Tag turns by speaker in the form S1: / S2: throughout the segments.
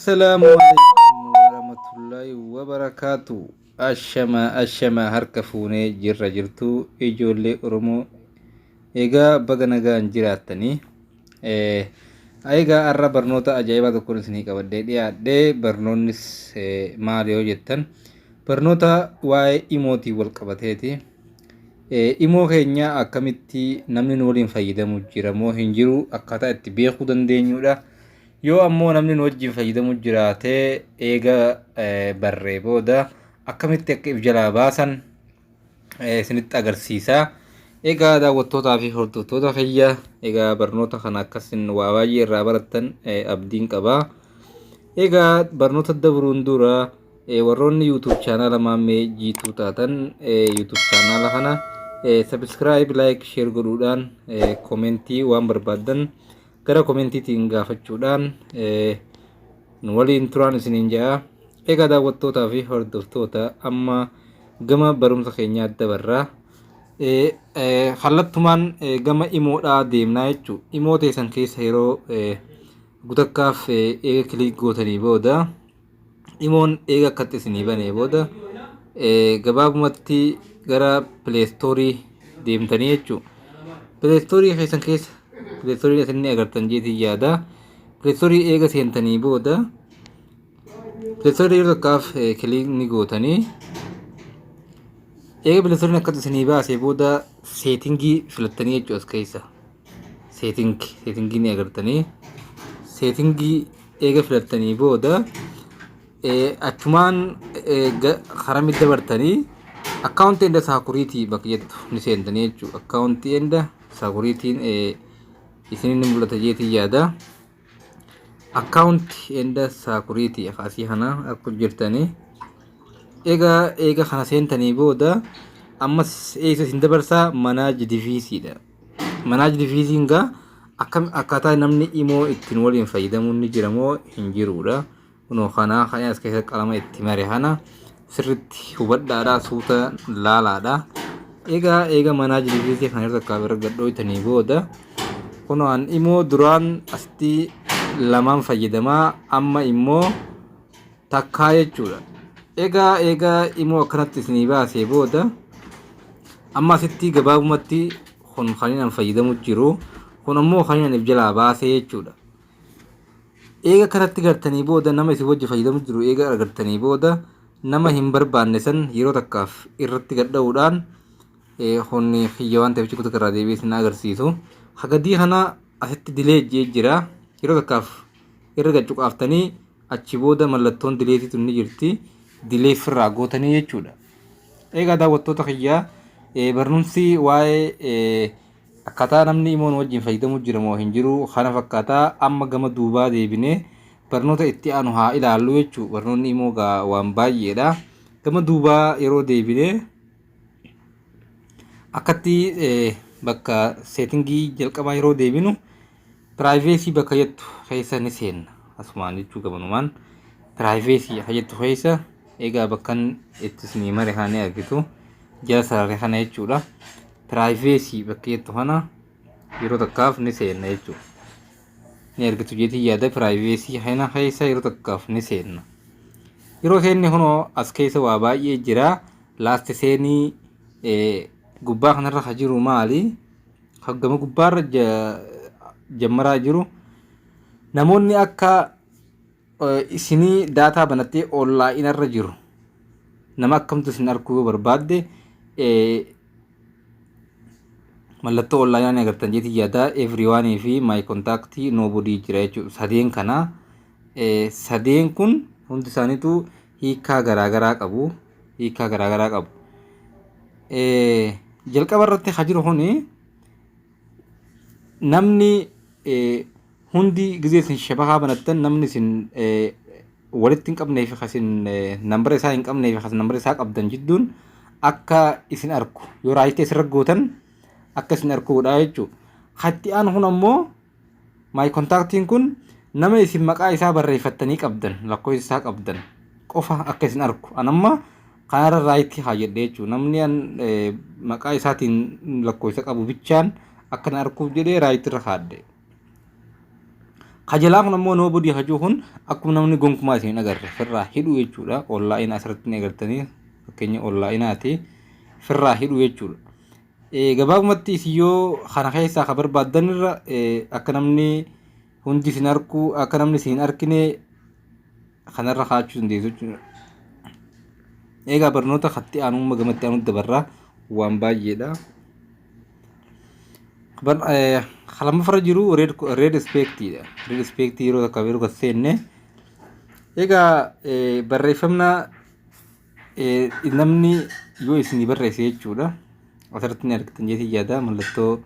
S1: Assalaamu alaikum warahmatullahi wabarakaatu. Ashama ashama, harka fuunee jirra, jirtu ijoollee Oromoo? Egaa baga nagaan jiraattanii. Egaa har'a barnoota ajaa'ibaa tokkoon isinii qabadhee dhiyaadhee. Barnoonnis maali yoo jettan, barnoota waa'ee imootiin wal qabateeti. Imoo keenya akkamitti namni nu waliin fayyadamu jira moo hin jiru akkaataa itti beekuu dandeenyudha. Yoo ammoo namni nu wajjin fayyadamu jiraate, eega barree booda akkamitti akka if jalaa baasan isinitti agarsiisa. Egaa daawwattootaa fi hordoftoota kiyya, egaa barnoota kana akkasin waa baay'ee irraa barattan abdiin qaba. Egaa barnoota dabruun dura, warroonni YouTube chaanaala Maammee Jiituu taatan, YouTube chaanaala kana subscribe, like, share godhuudhaan, koomentii waan barbaaddan gara koomentiitiin gaafachuudhaan nu waliin turaan isiniin jedha. Egaa daawwattootaa fi hordoftoota, amma gama barumsa keenyaa dabarraa. Kallattumaan gama imoodhaa deemnaa jechuudha. Imoo teessan keessa yeroo gutakkaaf eega click gootanii booda, imoon eega akkatti isinii banee booda, gabaabumatti gara Play Store deemtanii jechuudha. Play Store keessan keessa Play Store isin agartan jeetii yaada. Play Store eega seentanii booda, Play Store yeroo tokkaaf click ni gootanii, eega Play Store akkatti isinii baasee booda, setting filattanii jechuudha as keessa. Setting ni agartanii. Setting eega filattanii booda, achumaan karaa midda dabartanii account and security bakka jettu ni seentanii jechuudha. Account and securityn isin ni mul'ata jeetii yaada. Account and security asii kana akka jirtanii. Egaa eega kana seentanii booda, ammas eessa isin dabarsaa? Manage deviceiidha. Manage deviceiin gaa akkam akkaataa namni imoo ittiin waliin fayyadamuun ni jira moo hin jirudha. Kunoo kana kan as keessa qalama itti mare kana sirritti hubadhaadha, suuta laalaadha. Egaa eega manage device kana irra akka bira gadhooytanii booda, kunoo an imoo duraan asitti lamaan fayyadamaa, amma immoo takkaa jechuudha. Egaa egaa imoo akkanatti isinii baasee booda, amma asitti gabaabumatti kun kan inni fayyadamu jiru, kun ammoo kan inni jalaa baasee jechuudha. Eega kanatti gartanii booda, nama isin wajji fayyadamu jiru eega agartanii booda, nama hin barbaanne san yeroo takkaaf irratti gadha'uudhaan, kun kiyya waan ta'eef ciku irraa deebi'ee isin agarsiisu. Hagadii kana asitti delete jee jira. Yeroo takkaaf irra gad cuqaaftanii, achi booda mallattoon delete tun ni jirti. Delete irraa gootanii jechuudha. Egaa daawwattoota kiyyaa, barnoomsi waa'ee akkaataa namni imoon wajjin fayyadamu jira moo hin jiru kana fakkaataa. Amma gama duubaa deebinee barnoota itti aanu haa ilaallu jechuudha. Barnoonni imoo gaa waan baay'eedha. Gama duubaa yeroo deebinee akkatti bakka setting jalqabaa yeroo deebinu, privacy bakka jettu keessa ni seenna. Asumaan jechuu gabanumaan privacy akka jettu keessa, egaa bakkan itti isinii mare kana ni argitu, jala sarare kana jechuudha. Privacy bakka jettu kana yeroo takkaaf ni seenna jechuudha. Ni argitu jeetii yaada, privacy kana keessa yeroo takkaaf ni seenna. Yeroo seenne, kunoo as keessa waa baay'ee jira. Last seen gubbaa kanarra ka jiru maali? Gama gubbaarra jammaraa jiru, namoonni akka isinii data banattee onlinearra jiru nama akkamtu isin arguu yoo barbaadde, mallattoo onlineaa ni agartan jeetii yaada. Everyone fi my contact, nobody jira jechuudha. Sadeen kana, sadeen kun hundi isaaniitu hiikaa garaagaraa qabu, hiikaa garaagaraa qabu. Jalqaba irratti ka jiru kuni, namni hundi gizee isin shabakaa banattan, namni isin walitti hin qabnee fi kasin nambara isaa hin qabnee fi kasin nambara isaa qabdan jidduun akka isin arku yoo right isirra gootan, akka isin arkuudha jechuudha. Hatti aan kun ammoo my contactiin kun nama isin maqaa isaa barreeffattanii qabdan, lakkoofsa isaa qabdan qofa akka isin arku. An amma kanarra right haa jedhee jechuudha. Namni an maqaa isaatiin lakkoofsa qabu bichaan akka na arkuuf jedhee right irra kaadde. Kajalaa kun ammoo nobody hajuu kun akkuma namni gonkumaa isin hin agarre firraa hidhuu jechuudha. Online asirratti ni agartanii, fakkeenya onlineaati, firraa hidhuu jechuudha. Gabaabumatti isin yoo kana keessaa ka barbaaddan irra akka namni hundi isin arku, akka namni isin hin arkine kanarra kaa'achuu dandeessu jechuudha. Egaa barnoota katti aanumma gamatti aanutti dabarraa, waan baay'eedha. Lammaffara jiru read receiptiidha. Read receipt yeroo takka yeroo gad seenne, egaa barreeffamna namni yoo isinii barreesse jechuudha. Asirratti ni argitan jeetii yaada, mallattoo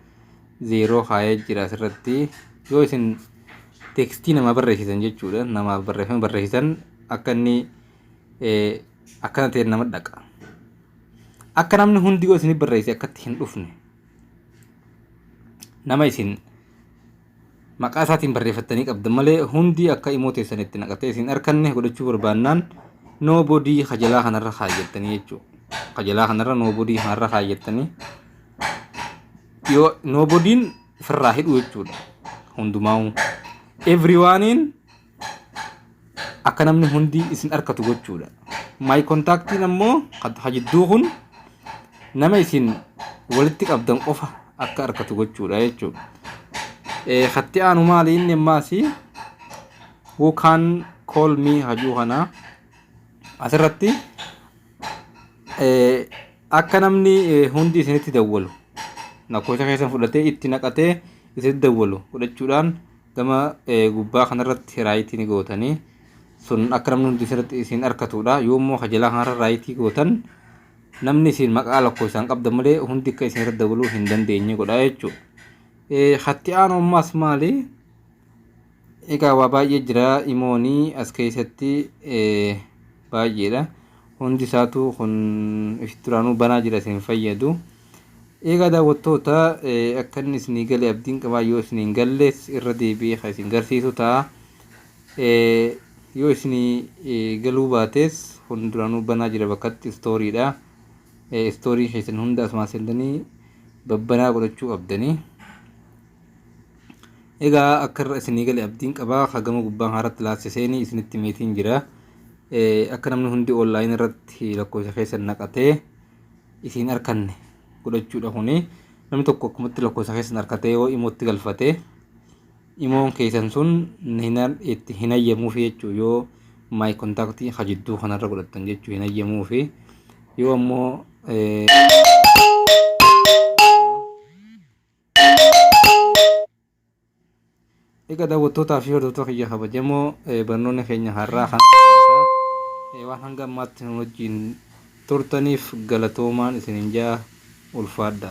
S1: zeeroo kaayee jira asirratti. Yoo isin textii namaa barreessitan jechuudha. Namaaf barreeffama barreessitan, akka inni akkana ta'e nama dhaqa. Akka namni hundi yoo isinii barreesse akkatti hin dhufne, nama isin maqaa isaatiin barreeffattanii qabdan malee hundi akka imoo teessan itti naqatee isin arkanne godhachuu barbaannaan, nobody kajalaa kanarra kaayyattanii jechuudha. Kajalaa kanarra, nobody kanarra kaayyattanii, yoo nobodyn firraa hidhu jechuudha. Hundumaa'u everyoneiin akka namni hundi isin arkatu gochuudha. My contactiin ammoo hajidduu kun nama isin walitti qabdan qofa akka arkatu gochuudha jechuudha. Katti aanu maali inni ammaasi? Who can call me hajuu kana asirratti akka namni hundi isinitti dawwalu, lakkoofsa keessan fudhatee itti naqatee isinitti dawwalu godhachuudhaan, gama gubbaa kanarratti rightii ni gootanii, sun akka namni hundi isinitti isin arkatudha. Yoo immoo kajalaa kanarra rightii gootan, namni isin maqaa lakkoofsaan qabdan malee hundi akka isin irratti dawwaluu hin dandeenye godha jechuudha. Hatti aanu ammaas maali? Egaa waa baay'ee jira imoonii as keessatti, baay'eedha. Hundi isaatu kun ifi duraanuu banaa jira, isin fayyadu. Egaa daawwattoota, akka inni isinii gale abdiin qabaa. Yoo isin hin galles irra deebi'ee kan isin garsiisu ta'a. Yoo isinii galuu baates, kun duraanuu banaa jira bakkatti storydha. Story keessan hunda asumaan seentanii babbanaa godhachuu qabdanii. Egaa akka irra isinii gale abdiin qabaa. Hagama gubbaan haaratti laassiseenii isinitti meetiin jira. Akka namni hundi online irratti lakkoofsa keessan naqatee isin arkanne godhachuudha kuni. Namni tokko akkumatti lakkoofsa keessan harkatee yoo imootti galfatee, imoon keessan sun itti hin hayyamuufi jechuu, yoo my contactii hajidduu kanarra godhattan jechuu hin hayyamuufi. Yoo ammoo Egaa daawwattootaa fi hordoftoota kiyya kabajamoo, barnoonni keenya har'aa kan waan hanga ammaatti nu wajjin turtaniif galatoomaan isinin jaa, ulfaadha.